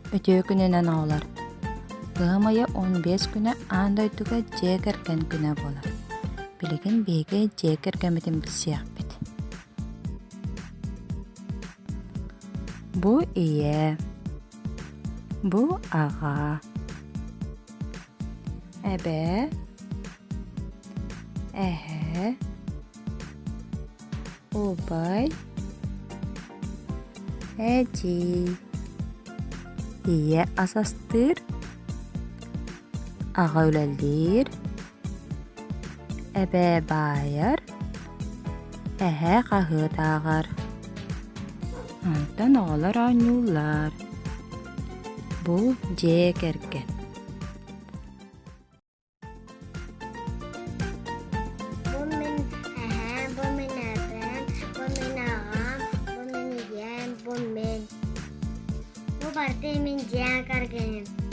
Үтүө күнүнэн оҕолор! Ыам ыйа 15 күнэ аан дойдуга дьиэ кэргэн күнэ буолар. Билигин биһиги дьиэ кэргэммитин билсиэхпит. Бу ийэ, бу аҕа, эбээ, эһээ, убай, Эдьиий Ийэ ас астыыр, аҕа үлэлиир, эбээ баайар, эһээ хаһыат ааҕар. Онтон оҕолор оонньууллар. Бу дьиэ кэргэн. Бу мин эһээм, бу мин эбээм, бу мин аҕам, бу мин ийэм, бу мин. Бу барыта мин дьиэ кэргэним.